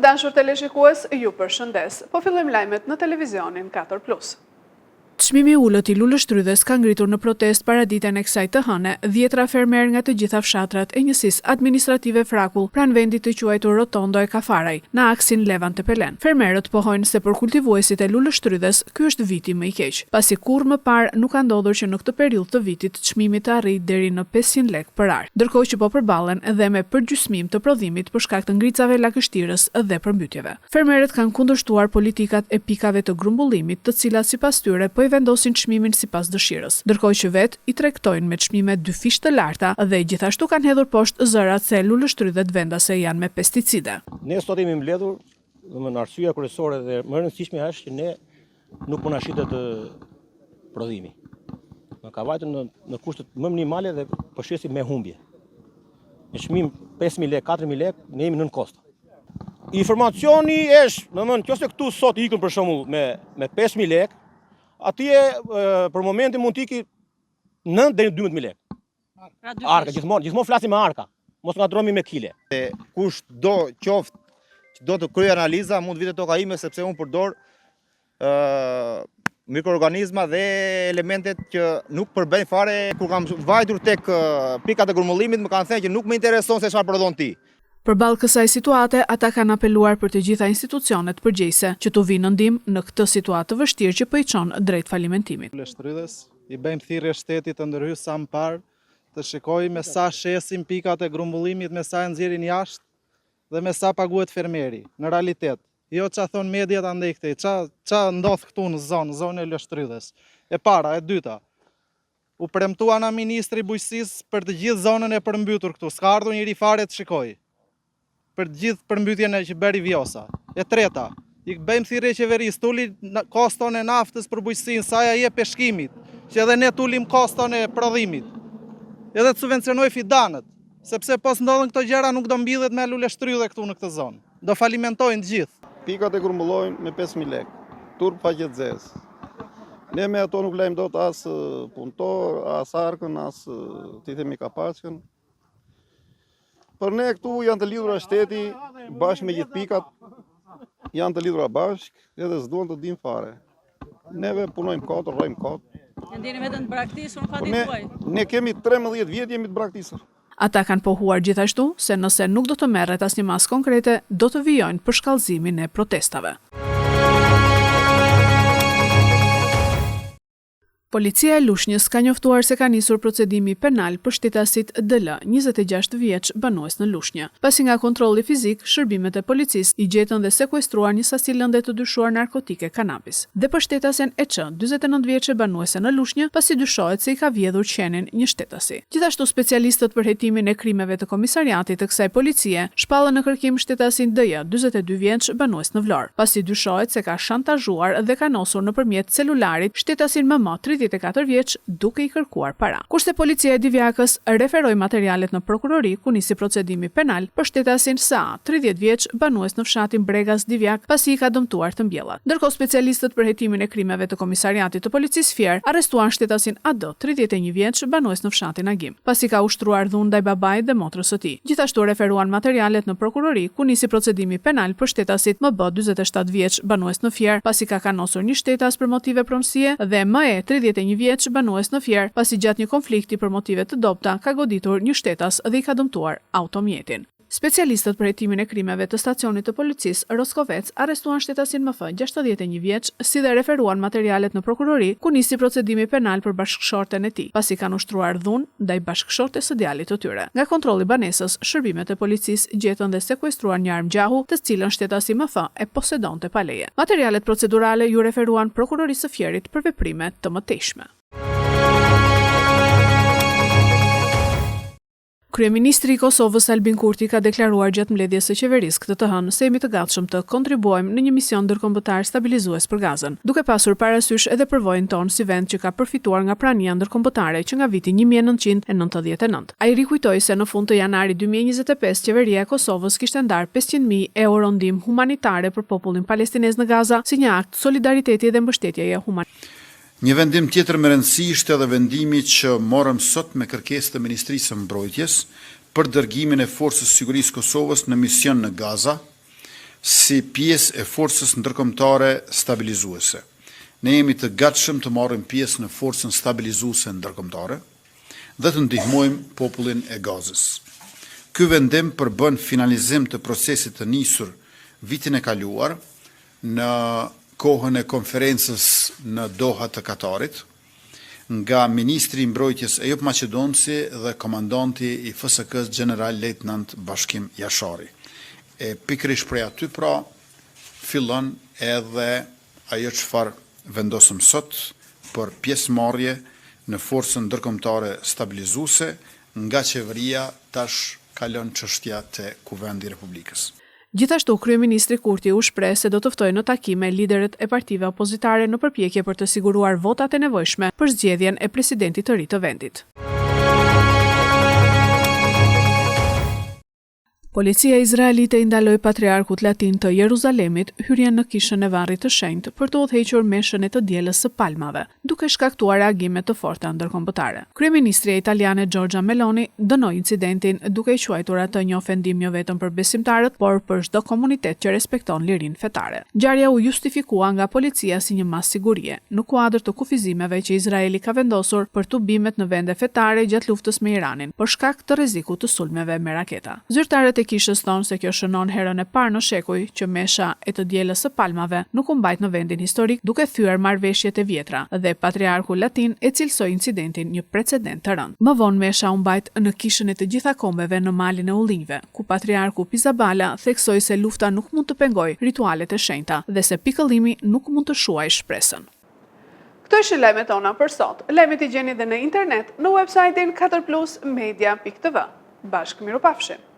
dashur teleshikues, ju përshëndes. Po fillojmë lajmet në televizionin 4 Plus. Çmimi i ulët i luleshtrydhes ka ngritur në protestë paraditen e kësaj të hëne dhjetra fermerë nga të gjitha fshatrat e njësisë administrative Frakull pranë vendit të quajtur Rotondo e Kafaraj, në aksin Levan-Tepelenë. Fermerët pohojnë se për kultivuesit e luleshtrydhes ky është viti më i keq, pasi kurrë më parë nuk ka ndodhur që në këtë periudhë të vitit çmimi të arrijë deri në 500 lekë për arë, ndërkohë që po përballen dhe me përgjysmim të prodhimit për shkak të ngricave, lagështirës dhe përmbytjeve. Fermerët kanë kundërshtuar politikat e pikave të grumbullimit, të cilat sipas tyre po i vendosin çmimin sipas dëshirës, ndërkohë që vetë i tregtojnë me çmime dyfish të larta dhe gjithashtu kanë hedhur poshtë zërat se luleshtrydhet vendase janë me pesticide. Ne sot jemi mbledhur, domethënë arsyeja kryesore dhe më e rëndësishmja është që ne nuk po na shitet prodhimi. Na ka vajtur në në kushtet më minimale dhe po shesim me humbje. Në çmim 5000 lekë, 4000 lekë, ne jemi nën kosto. Informacioni është, domethënë, nëse këtu sot ikën për shembull me me 5000 lekë, atje për momentin mund të iki 9 deri në 12000 lekë. Pra arka, gjithmonë, gjithmonë flasim me arka. Mos ngatërrohemi me kile. Kush do qoftë që do të kryejë analiza, mund të vijë te toka ime sepse unë përdor ë mikroorganizma dhe elementet që nuk përbëjnë fare kur kam vajtur tek pikat e grumbullimit më kanë thënë që nuk më intereson se çfarë prodhon ti. Përballë kësaj situate, ata kanë apeluar për të gjitha institucionet përgjegjëse që t'u vijnë në ndihmë në këtë situatë të vështirë që po i çon drejt falimentimit. Luleshtrydhes, i bëjmë thirrje shtetit të ndërhyjë sa më parë, të shikojë me sa shesin pikat e grumbullimit, me sa e nxjerrin jashtë dhe me sa paguhet fermeri, në realitet. Jo ça thonë mediat andej këtej, ça, ça ndodh këtu në zonë, zonën e Luleshtrydhes. E para, e dyta, u premtua nga ministri i Bujqësisë për të gjithë zonën e përmbytur këtu, s'ka ardhur njeri fare të shikojë. Për të gjithë përmbytjen e që bëri Vjosa. E treta, i bëjmë thirrje qeverisë, të uli koston e naftës për bujqësinë, sa ia jep peshkimit, që edhe ne të ulim koston e prodhimit. Edhe të subvencionojë fidanët, sepse po s'ndodhën këto gjëra nuk do mbillet më luleshtrydhe këtu në këtë zonë. Do falimentojnë të gjithë. Pikat e grumbullojnë me 5000 lekë. Turp faqe të zezë. Ne me ato nuk lajmë dot as punëtor, as arkën, as t'i themi kapaçkën. Për ne këtu janë të lidhura shteti bashkë me gjithë pikat, janë të lidhura bashkë edhe s'duan të dinë fare. Neve punojmë kot, rrojmë kot. E ndjeni veten të braktisur në fatin tuaj? Ne kemi 13 vjet jemi të braktisur. Ata kanë pohuar gjithashtu se nëse nuk do të merret asnjë masë konkrete, do të vijojnë përshkallëzimin e protestave. Policia e Lushnjës ka njoftuar se ka nisur procedimi penal për shtetasit DL, 26 vjeç, banues në Lushnjë. Pasi nga kontrolli fizik, shërbimet e policisë i gjetën dhe sekuestruan një sasi lënde të dyshuar narkotike kanabis. Dhe për shtetasen EÇ, 49 vjeçe banuese në Lushnjë, pasi dyshohet se i ka vjedhur qenin një shtetasi. Gjithashtu specialistët për hetimin e krimeve të komisariatit të kësaj policie shpallën në kërkim shtetasin DJ, 42 vjeç, banues në Vlorë, pasi dyshohet se ka shantazhuar dhe kanosur nëpërmjet celularit shtetasin MM, 34 vjeç, duke i kërkuar para. Kurse policia e Divjakës referoi materialet në prokurori ku nisi procedimi penal për shtetasin SA, 30 vjeç, banues në fshatin Bregas, Divjakë, pasi i ka dëmtuar të mbjellat. Ndërkohë specialistët për hetimin e krimeve të Komisariatit të Policisë Fier arrestuan shtetasin AD, 31 vjeç, banues në fshatin Agim, pasi ka ushtruar dhunë ndaj babait dhe motrës së tij. Gjithashtu referuan materialet në prokurori, ku nisi procedimi penal për shtetasit MB, 47 vjeç, banues në Fier, pasi ka kanosur një shtetas për motive pronësie dhe ME, 31 vjeç, banues në Fier, pasi gjatë një konflikti për motive të dobëta ka goditur një shtetas dhe i ka dëmtuar automjetin. Specialistët për hetimin e krimeve të stacionit të policisë Roskovec arrestuan shtetasin MF, 61 vjeç, si dhe referuan materialet në prokurori, ku nisi procedimi penal për bashkëshorten e tij, pasi kanë ushtruar dhunë ndaj bashkëshortes së djalit të tyre. Nga kontrolli i banesës, shërbimet e policisë gjetën dhe sekuestruan një armë gjahu, të cilën shtetasi MF e posedonte pa leje. Materialet procedurale iu referuan Prokurorisë së Fierit për veprime të mëtejshme. Kryeministri i Kosovës Albin Kurti ka deklaruar gjatë mbledhjes së qeverisë këtë të hënë se jemi të gatshëm të kontribuojmë në një mision ndërkombëtar stabilizues për Gazën, duke pasur parasysh edhe përvojën tonë si vend që ka përfituar nga prania ndërkombëtare që nga viti 1999. Ai rikujtoi se në fund të janarit 2025 qeveria e Kosovës kishte ndarë 500.000 euro ndihmë humanitare për popullin palestinez në Gaza si një akt solidariteti dhe mbështetjeje humanitare. Një vendim tjetër me rëndësi ishte edhe vendimi që morëm sot me kërkesë të Ministrisë së Mbrojtjes për dërgimin e Forcës së Sigurisë së Kosovës në mision në Gaza. si pjesë e forcës ndërkombëtare stabilizuese. Ne jemi të gatshëm të marrim pjesë në forcën stabilizuese ndërkombëtare dhe të ndihmojmë popullin e Gazës. Ky vendim përbën finalizim të procesit të nisur vitin e kaluar në kohën e konferencës në Doha të Katarit, nga ministri i Mbrojtjes Ejup Maqedonci dhe komandanti i FSK-së gjeneral lejtnant Bashkim Jashari. E pikërisht prej aty pra fillon edhe ajo çfarë vendosëm sot për pjesëmarrje në forcën ndërkombëtare stabilizuese nga qeveria tash kalon çështja te Kuvendi i Republikës. Gjithashtu, kryeministri Kurti u shpreh se do të ftojë në takime liderët e partive opozitare në përpjekje për të siguruar votat e nevojshme për zgjedhjen e presidentit të ri të vendit. Policia izraelite i ndaloi patriarkut latin të Jeruzalemit hyrjen në Kishën e Varrit të Shenjtë për të udhëhequr meshën e të Dielës së Palmave, duke shkaktuar reagime të forta ndërkombëtare. Kryeministrja italiane Giorgia Meloni dënoi incidentin, duke e quajtur atë një ofendim jo vetëm për besimtarët, por për çdo komunitet që respekton lirinë fetare. Ngjarja u justifikua nga policia si një masë sigurie, në kuadër të kufizimeve që Izraeli ka vendosur për tubimet në vende fetare gjatë luftës me Iranin, për shkak të rrezikut të sulmeve me raketa. Zyrtarët e kishës thonë se kjo shënon herën e parë në shekuj që mesha e të Dielës së Palmave nuk u mbajt në vendin historik, duke thyer marrëveshjet e vjetra, dhe patriarku latin e cilësoi incidentin një precedent të rëndë. Më vonë mesha u mbajt në Kishën e të Gjitha Kombeve në Malin e Ullinjve, ku patriarku Pizzaballa theksoi se lufta nuk mund të pengojë ritualet e shenjta dhe se pikëllimi nuk mund të shuajë shpresën. Këto ishin lajmet tona për sot. Lajmet i gjeni dhe në internet në website-in 4plusmedia.tv. Bashkë mirupafshim!